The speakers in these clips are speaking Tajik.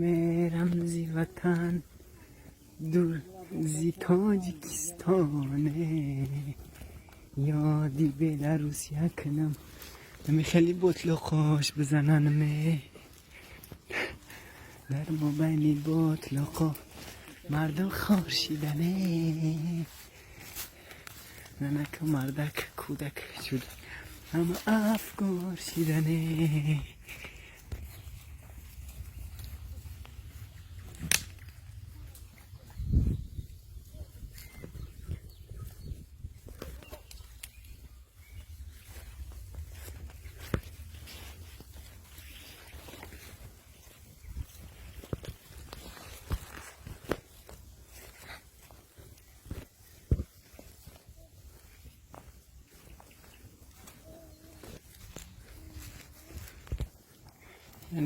Мерам зи ватан дур зи Тоҷикистоне, ёди Беларусия кунам. Нами хеле ботлоқош бизананме, дар мобайни ботлоқо мардум хор шидане. Занаку мардак, кӯдак шуд, ҳама афгор шидане.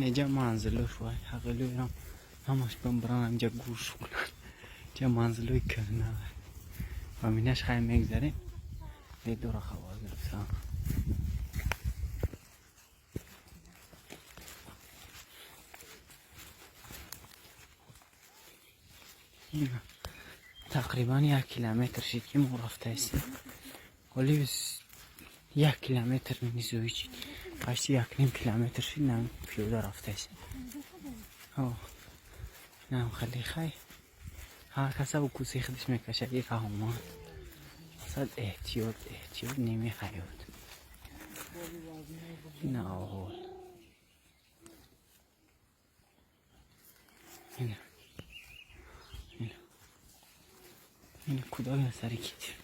Инҷа манзилош, вай ҳақилӯям ҳамаш бамбаран, инҷа гӯш кунанд. Инҷа манзилои кӯҳна ва минаш. Хай, мегзарем, бедора хабар гирифтам. Тақрибан 1 километр шид, ки мо рафтаистем. Ҳоли 1 километр низои чид, почти 1,5 километр шид, нам пиёда рафтаистем. Нам хеле хай, ҳар каса бо кӯсаи худаш мекашад. И раҳомад масал, эҳтиёт, эҳтиёт, ними ҳаёт. Ина оҳол, ина, ина, ина, кӯдак сари китф.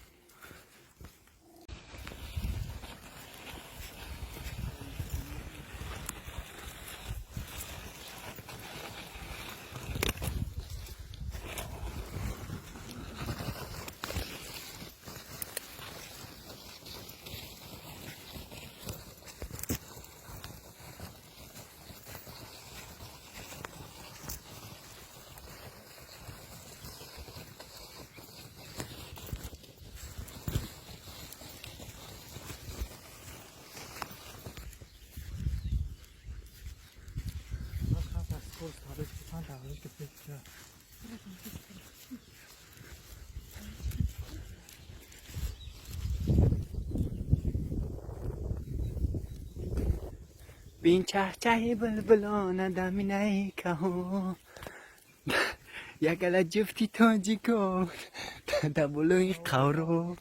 Kurs habe ich getan, da habe ich gepickt, ja. Бин чахчахи булбулона даминаи каҳо, якала ҷуфти тоҷико дар болои қавро.